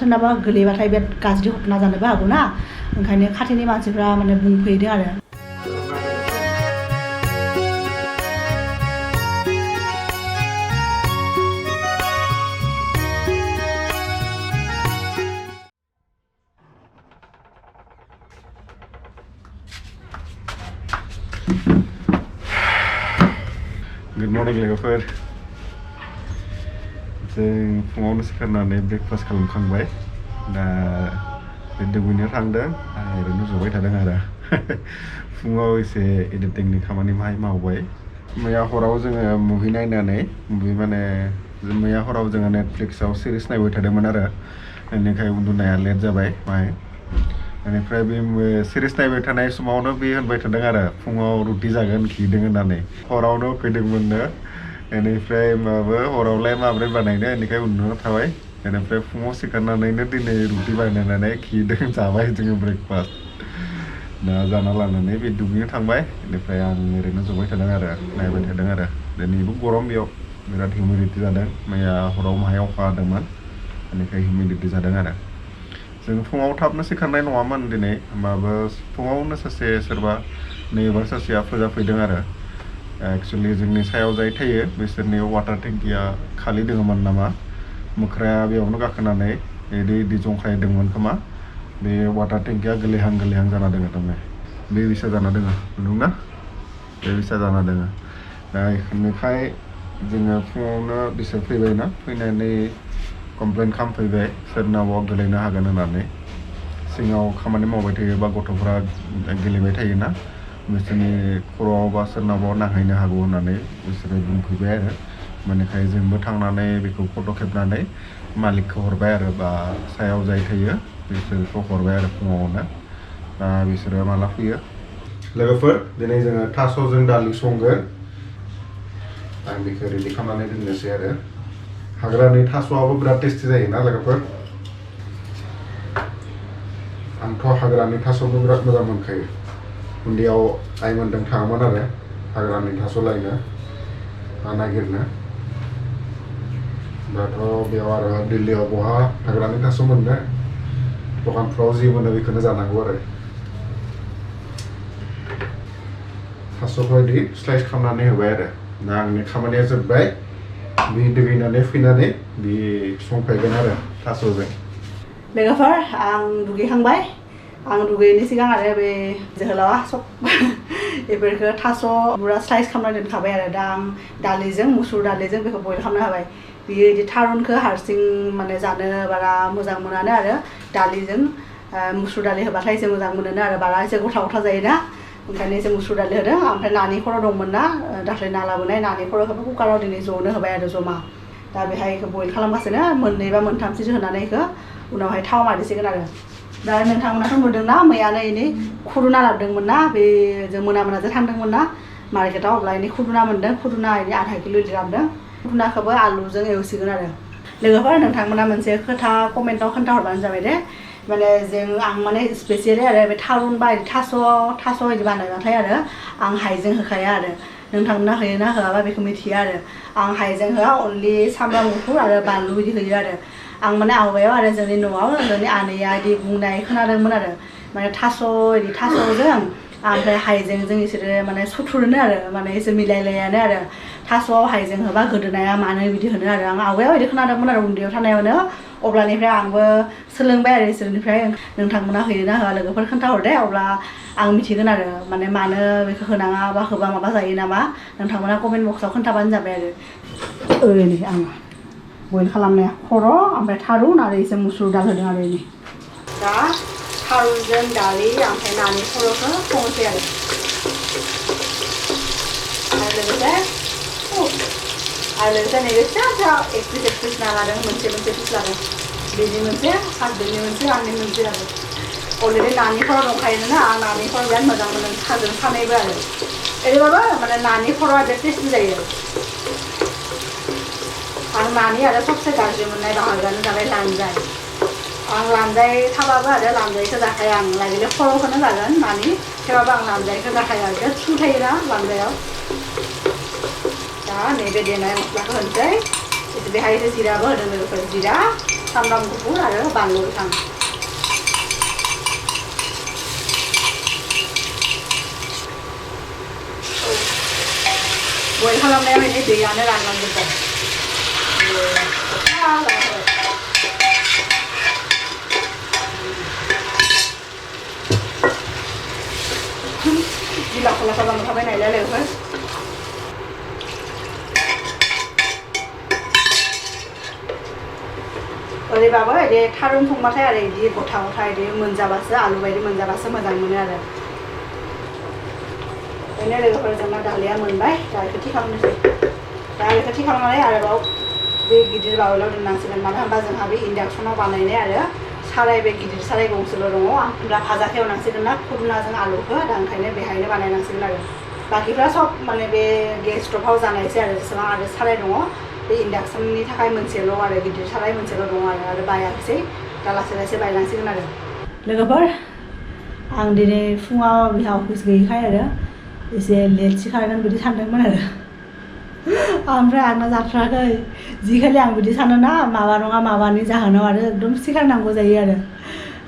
सोरनाबा गोलैबाथाय बे गाज्रि घटना जानोबो हागौ ना ओंखायनो खाथिनि मानसिफ्रा माने बुंफैदों आरो Good morning लोगोफोर जों फुङावनो सिखारनानै ब्रेकफास्ट खालामखांबाय दा दुगैनो थांदों ओरैनो जबाय थादों आरो फुङाव एसे एडिटिंनि खामानि मावबाय मैया हराव जोङो मुभि नायनानै माने मैया हराव जोङो नेटफ्लिक्सआव सिरिज नायबाय थादोंमोन आरो बेनिखाय उन्दुनाया लेट जाबाय बेनिफ्राय बे सिरिज नायबाय थानाय समावनो बे होनबाय थादों आरो फुङाव रुटि जागोन खिदों होननानै हरावनो फैदोंमोननो बेनिफ्राय माबा हरावलाय माब्रै बानायनो बेनिखाय उन्दुना थाबाय बेनिफ्राय फुङाव सिखारनानैनो दिनै रुटि बानायनानै खिदों जाबाय जोङो ब्रेकफास्ट दा जाना लानानै बे दुगैनो थांबाय बेनिफ्राय आं ओरैनो जबाय थादों आरो नायबाय थादों आरो दिनैबो गरम बेयाव बिराद हिउमिडिटि जादों मैया हराव माहाय अखा हादोंमोन बेनिखाय हिउमिडिटि जादों आरो जों फुङाव थाबनो सिखारनाय नङामोन दिनै होमबाबो फुङावनो सोरबा neighbour सासेया फुजा फैदों आरो एक्चुअलि जोंनि सायाव जाय थायो बिसोरनि वाटार टेंकिया खालि दङमोन नामा मोख्राया बेयावनो गाखोनानै इदि जंखायदोंमोन खोमा बे वाटार टेंकिया गोलैहां जाना दङ थारमाने बे बिसा जाना दङ नुदोंना बे बिसा जाना दङ दा बेनिखाय जोङो फुङावनो बिसोर फैबायना फैनानै कमप्लेन खालामफैबाय सोरनावबा गोलैनो हागोन होननानै सिङाव खामानि मावबाय थायोबा गथ'फ्रा गेलेबाय थायोना बिसोरनि खर'आव बा सोरनावबा नांहैनो हागौ होननानै बिसोरो बुंफैबाय आरो बेनिखाय जोंबो थांनानै बेखौ फट' खेबनानै मालिकखौ हरबाय आरो बा सायाव जाय थायो बिसोरखौ हरबाय आरो फुङावनो दा बिसोरो माला फैयो लोगोफोर दिनै जोङो थास'जों दालि संगोन आं बेखौ रेडि खालामनानै दोननोसै आरो हाग्रानि थास'आबो बिराद टेस्टि जायोना लोगोफोर आंथ' हाग्रानि थास'बो बिराद मोजां मोनखायो उन्दैयाव आइमोनजों थाङोमोन आरो हाग्रानि थास' लायनो नागिरनो दाथ' बेयाव आरो दिल्लीयाव बहा हाग्रानि थास' मोननो दखानफ्राव जि मोनो बेखौनो जानांगौ आरो थास'खौ बिदि स्लाइस खालामनानै होबाय आरो दा आंनि खामानिया जोब्बाय बे दुगैनानै फैनानै बे संफैगोन आरो थास'जों लोगोफोर आं दुगैखांबाय आं दुगैनायनि सिगां आरो बे जोहोलावा सब बेफोरखौ थास' बुरा स्लाइस खालामना दोनखाबाय आरो दा आं दालिजों मुसुर दालिजों बेखौ बयल खालामनो हाबाय बियो बिदि थारुनखौ हारसिं माने जानो बारा मोजां मोनानो आरो दालिजों मुसुर दालि होबाथाय एसे मोजां मोनोनो आरो बारा एसे गथा जायोना ओंखायनो एसे मुसुर दालि होदों ओमफ्राय नानि खर' दंमोन ना दाख्लै ना लाबोनाय नानि खर'खौबो कुकाराव दिनै ज'नो होबाय आरो जमा दा बेहाय बेखौ बयल खालामगासिनो मोननै बा मोनथामसो होनानै बेखौ उनावहाय थाव मारिसिगोन आरो दा नोंथांमोनाथ' नुदोंना मैयानो इनि खुदुना लाबोदोंमोन ना बे जों मोनाजों थांदोंमोन ना मार्केटाव अब्ला इनि खुदुना मोनदों खुदुना इनि आधा किल' इदि लाबोदों खुदुनाखौबो आलुजों एवसिगोन आरो लोगोफोर नोंथांमोना मोनसे खोथा कमेन्टआव खोन्थाहरबानो जाबाय दे माने आं माने स्पेसियेलि आरो बे थारुन बा थास' इदि बानायबाथाय आरो आं हाइजें होखाया आरो नोंथांमोना होयोना होआबा बेखौ मिथिया आरो आं हाइजें होआ अनलि सामब्राम गुफुर आरो बानलु बिदि होयो आरो आं माने आवगायाव आरो जोंनि न'आव जोंनि आनैया बिदि बुंनाय खोनादोंमोन आरो माने थास'जों ओमफ्राय हाइजेंजों बिसोरो माने सुथुरोनो आरो माने एसे मिलायलायानो आरो थास'आव हाइजें होबा गोदोनाया मानो बिदि होनो आरो आं आवगायाव बिदि खोनादोंमोन आरो उन्दैयाव थानायावनो अब्लानिफ्राय आंबो सोलोंबाय आरो इसोरनिफ्राय नोंथांमोना होयोना होआ लोगोफोर खोन्थाहर दे अब्ला आं मिथिगोन आरो माने मानो बेखौ होनाङा बा होबा माबा जायो नामा नोंथांमोना कमेन्ट बक्सआव खोन्थाबानो जाबाय आरो ओरैनो आं बयल खालामनाया खर' ओमफ्राय थारुन आरो एसे मुसुर दाल होदों आरो इनि दा थारुनजों दालि ओमफ्राय नानि खर'खौ संनोसै आरो लोगोसे नैबे फिसा एक पिस ना लादों मोनसे पिस लादों बेनि मोनसे हासबेन्डनि मोनसे आंनि मोनसे आरो अलरेडि नानि खर' दंखायोना आं नानि खर' बिराद मोजां मोनो साजों सानैबो आरो ओरैबाबो माने नानि खर'आ बिराद टेस्टि जायो आं नानि आरो सबसे गाज्रि मोननाय बाहागोआनो जाबाय लानजाय आं लानजाय थाबाबो आरो लानजायखौ जाखाया आं लागिले खर'खौनो जागोन नानि थेवबाबो आं लानजायखौ जाखाया बिराद सु थायोना लानजायाव दा नैबे देनाय मस्लाखौ होनोसै बेहाय एसे जिराबो होदों लोगोफोर जिरा सामब्राम गुफुर आरो बानलु गोथां बयल खालामनाया माने दैयानो रानलांजोब्बाय बिलाखौ लाखा जालांखाबाय नालाय लोगोफोर ओरैबाबो इदि थारुन संबाथाय आरो इदि गथा गथा इदि मोनजाबासो आलु बायदि मोनजाबासो मोजां मोनो आरो बेनो लोगोफोर जोंना दालिया मोनबाय दा बेखौ थि खालामनोसै दा बेखौ थि खालामनानै आरोबाव बे गिदिर बाउलाव दोननांसिगोन मानो होनबा जोंहा बे इन्डाक्सनाव बानायनाय आरो साराय बे गिदिर साराय गंसेल' दङ दा भाजा खेवनांसिगोन ना खुदुनाजों आलुखौ दा ओंखायनो बेहायनो बानायनांसिगोन आरो बाखिफ्रा सब माने बे गेस स्टभआव जानायसै आरो जेसेबां आरो साराय दङ बे इन्डाक्सननि थाखाय मोनसेल' आरो गिदिर साराय मोनसेल' दङ आरो बायाखिसै दा लासै लासै बायलांसिगोन आरो लोगोफोर आं दिनै फुङाव बिहा अफिस गैयैखाय आरो एसे लेट सिखारगोन बिदि सानदोंमोन आरो ओमफ्राय आंना जाथ्राखै जिखालि आं बिदि सानोना माबा नङा माबानि जाहोनाव आरो एकदम सिखारनांगौ जायो आरो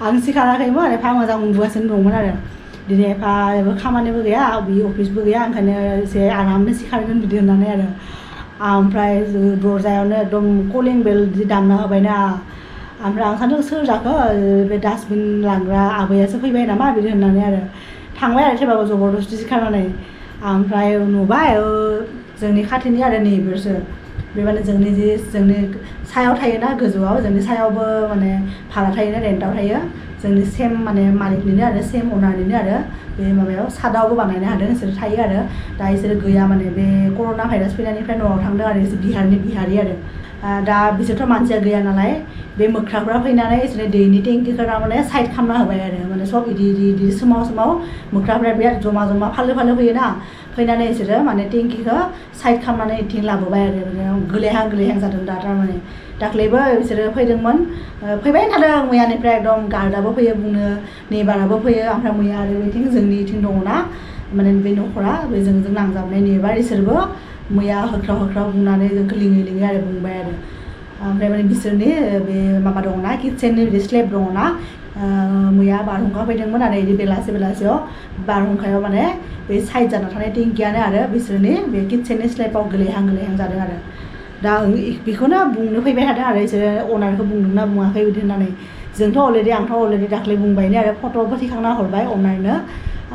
आं सिखाराखैमोन एफा मोजां उन्दुगासिनो दंमोन आरो दिनै एफा जेबो खामानिबो गैया अफिसबो गैया ओंखायनो एसे आरामनो सिखारगोन बिदि होननानै आरो ओमफ्राय दरजायावनो एकदम कलिं बेल बिदि दामना होबायना ओमफ्राय आं सानदों सोर जाखो बे डास्टबिन लांग्रा आबैयासो फैबाय नामा बिदि होननानै आरो थांबाय आरो थेवबाबो जबरदस्ति सिखारनानै ओमफ्राय नुबाय जोंनि खाथिनि आरो नैबोरसो बे माने जोंनि सायाव थायोना गोजौआव जोंनि सायावबो माने भारा थायोना रेन्टआव थायो जोंनि सेम माने मालिकनिनो आरो सेम अनारनिनो आरो बे माबायाव सादावबो बानायनो हादों बिसोर थायो आरो दा बिसोर गैया माने बे कर'ना भाइरास फैनायनिफ्राय न'आव थांदों आरो बिसोर बिहारि आरो दा बिसोरथ' मानसिया गैया नालाय बे मोख्राफ्रा फैनानै बिसोर दैनि टेंकिखौ माने साइड खालामना होबाय आरो माने सब इदि सोमाव मोख्राफ्रा बिराद जमा फालो फैयोना फैनानै बिसोरो माने टेंकिखौ साइड खालामनानै इथिं लाबोबाय आरो गोलैहां जादों दा थारमाने दाख्लैबो बिसोरो फैदोंमोन फैबाय थादों मैयानिफ्राय एकदम गार्डआबो फैयो बुंनो नेबाराबो फैयो ओमफ्राय मैया आरो बिथिं जोंनिथिं दङना माने बे न'खरा बे जोंजों नांजाबनाय नेबार बिसोरबो मैया होख्राव बुंनानै जोंखौ लिङै आरो बुंबाय आरो ओमफ्राय माने बिसोरनि बे माबा दङना किटचेननि बिदि स्लेब दङना मैया बारहुंखा फैदोंमोन आरो बिदि बेलासियाव बारहुंखायाव माने बे साइड जाना थानाय टेंकियानो आरो बिसोरनि बे किटचेननि स्लेबाव गोलैहां जादों आरो दा बेखौनो बुंनो फैबाय थादों आरो बिसोरो अनारखौ बुंदोंना बुङाखै बिदि होननानै आंथ' अलरेडि दाख्लै बुंबायनो आरो फट'बो थिखांना हरबाय अनारनो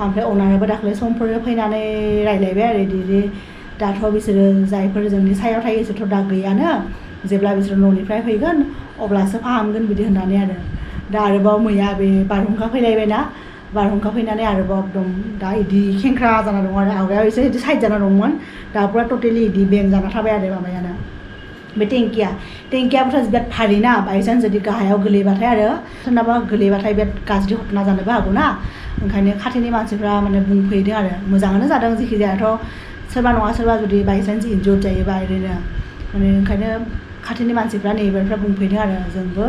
ओमफ्राय अनाराबो दाख्लै समफोर फैनानै रायज्लायबाय आरो बिदि दाथ' बिसोरो जायफोर जोंनि सायाव थायो बिसोरथ' दा गैयानो जेब्ला बिसोर न'निफ्राय फैगोन अब्लासो फाहामगोन बिदि होननानै आरो दा आरोबाव मैया बे बारहुंखा फैलायबायना बारहुंखा फैनानै आरोबाव एकदम दा इदि खेंख्रा जाना दङ आरो आवगायाव एसे इदि साइड जाना दंमोन दा पुरा टटेलि इदि बेन जाना थाबाय आरो माबायानो बे टेंकियाबोथ' बिराद भारीना बायसान्स जुदि गाहायाव गोलैबाथाय आरो सोरनाबा गोलैबाथाय बिराद गाज्रि घटना जानोबो हागौना ओंखायनो खाथिनि मानसिफ्रा माने बुंफैदों आरो मोजाङानो जादों जेखि जायाथ' सोरबा नङा सोरबा जुदि बायसान्स इनजुर्ड जायोबा ओरैनो माने ओंखायनो खाथिनि मानसिफ्रा नेबारफ्रा बुंफैदों आरो जोंबो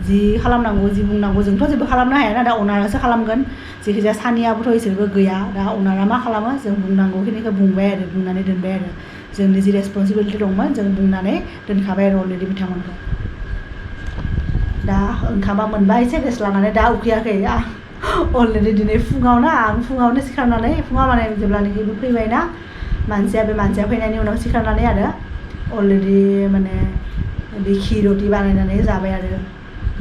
जि खालामनांगौ जि बुंनांगौ जोंथ' जेबो खालामनो हायाना दा अनारासो खालामगोन जेखिजाया सानैयाबोथ' इसोरबो गैया दा अनारा मा खालामो जों बुंनांगौखिनिखौ बुंबाय आरो बुंनानै दोनबाय आरो जोंनि जि रेसपन्सिबिलिटि दंमोन जों बुंनानै दोनखाबाय आरो अलरेडि बिथांमोनखौ दा ओंखामा मोनबाय एसे रेस्ट लानानै दा उखैयाखै अलरेडि दिनै फुङावनो सिखारनानै फुङाव माने जेब्लानाखि फैबायना मानसिया फैनायनि उनाव सिखारनानै आरो अलरेडि माने बे खिर'थि बानायनानै जाबाय आरो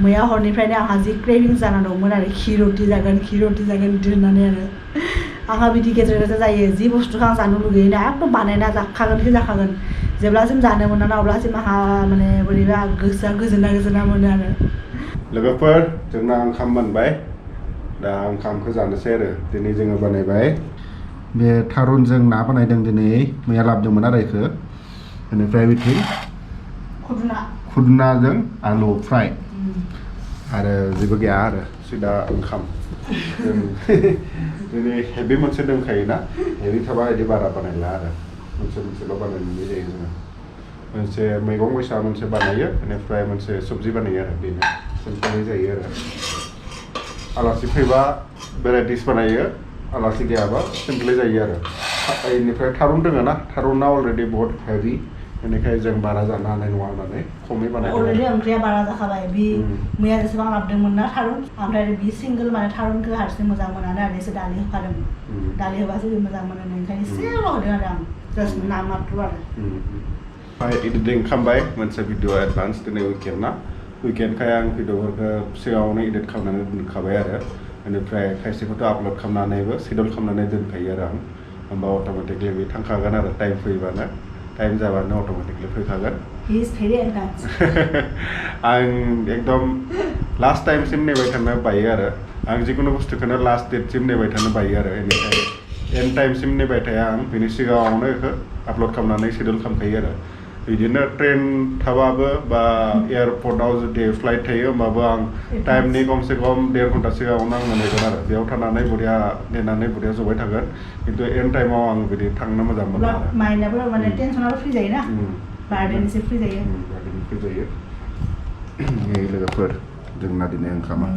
मैया हरनिफ्रायनो आंहा जि क्रेभिंस जाना दंमोन आरो खिर'थि जागोन बिदि होननानै आरो आंहा बिदि गेजेर जायो जि बुस्थुखौ आं जानो लुगैयोना एकदम बानायना जाखागोन जेब्लासिम जानो मोना ना अब्लासिम आंहा माने बोरैबा गोसोआ गोजोना मोनो आरो लोगोफोर जोंना ओंखाम मोनबाय दा ओंखामखौ जानोसै आरो दिनै जोङो बानायबाय बे थारुनजों ना बानायदों दिनै मैया लाबोदोंमोन आरो बेखौ बेनिफ्राय बिथिं खुदुनाजों आलु फ्राय आरो जेबो गैया आरो सिदा ओंखाम दिनै हेभि मोनसे दंखायोना हेभि थाबा बिदि बारा बानायला आरो मोनसेल' बानायनाय जायो जोङो मोनसे मैगं बैसा मोनसे बानायो बेनिफ्राय मोनसे सबजि बानायो आरो बेनो सिम्पोलै जायो आरो आलासि फैबा भेराइटिस बानायो आलासि गैयाबा सिम्पोलै जायो आरो बेनिफ्राय थारुन दङ ना थारुना अलरेडि बहुत हेभि बेनिखायनो जों बारा जानो हानाय नङा होननानै खमै बानायदों अलरेडि ओंख्रिया बारा जाखाबाय बि मैया जेसेबां लाबोदोंमोन ना थारुन ओमफ्राय बि सिंगोल माने थारुनखौ हारसिं मोजां मोनानो आरो एसे दालि होफादों दालि होबासो बि मोजां मोनो ओंखायनो एसेल' होदों आरो आं जास्ट नाम मात्र आरो ओमफ्राय इडिटिं खालामबाय मोनसे भिडिअ एडभान्स दिनै उइकेन्ड ना उइकेन्डखाय आं भिडिअफोरखौ सिगाङावनो इडिट खालामनानै दोनखाबाय आरो बेनिफ्राय खायसेखौथ' आपल'ड खालामनानैबो सिडुल खालामनानै दोनखायो आरो आं होमबा अट'मेटिकलि बे थांखागोन आरो टाइम फैबानो टाइम जाबानो अट'मेटिकलि फैखागोन आं एकदम लास्ट टाइमसिम नेबाय थानो बायो आरो आं जिखुनु बुस्थुखौनो लास्ट डेटसिम नेबाय थानो बायो आरो बेनिखाय एन्ड टाइमसिम नेबाय थाया आं बेनि सिगाङावनो बेखौ आपल'ड खालामनानै सिडुल खालामखायो आरो बिदिनो ट्रेन थाबाबो बा एयारपर्टआव जुदि फ्लाइट थायो होमबाबो आं टाइमनि खमसे खम 1.5 घन्टा सिगाङावनो आं नेगोन आरो बेयाव थानानै बरिया नेनानै बरिया जबाय थागोन खिन्थु एन्ड टाइमाव आं बिदि थांनो मोजां मोनो आरो माइन्डआबो माने टेनसनाबो फ्रि जायोना बार्डेन एसे फ्रि जायो नै लोगोफोर जोंना दिनै ओंखामा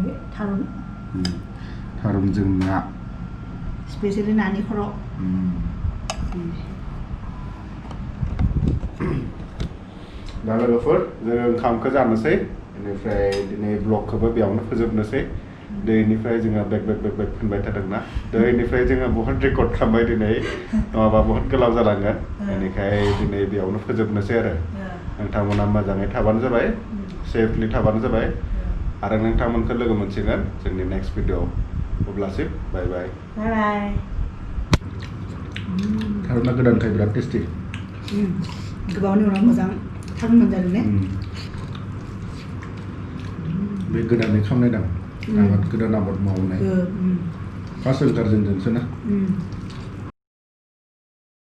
थारुनजों ना स्पेसियेलि नानि खर' दा लोगोफोर जों ओंखामखौ जानोसै बेनिफ्राय दिनै ब्लगखौबो बेयावनो फोजोबनोसै दैनिफ्राय जोङो बेक फुनबाय थादोंना दैनिफ्राय जोङो बहुत रेकर्ड खालामबाय दिनै नङाबा बहुत गोलाव जालांगोन बेनिखाय दिनै बेयावनो फोजोबनोसै आरो नोंथांमोना मोजाङै थाबानो जाबाय सेफलि थाबानो जाबाय आरो नोंथांमोनखौ लोगो मोनसिगोन जोंनि नेक्स्ट भिडिअ अब्लासिम बाय बाय थारुना गोदानखाय बिराद टेस्टि गोबावनि उनाव मोजां थारुन मोनजादों ने बे गोदानै खालामनाय दां आबाद गोदान आबाद मावनाय फार्स्ट ओंखारजेनदोंसो ना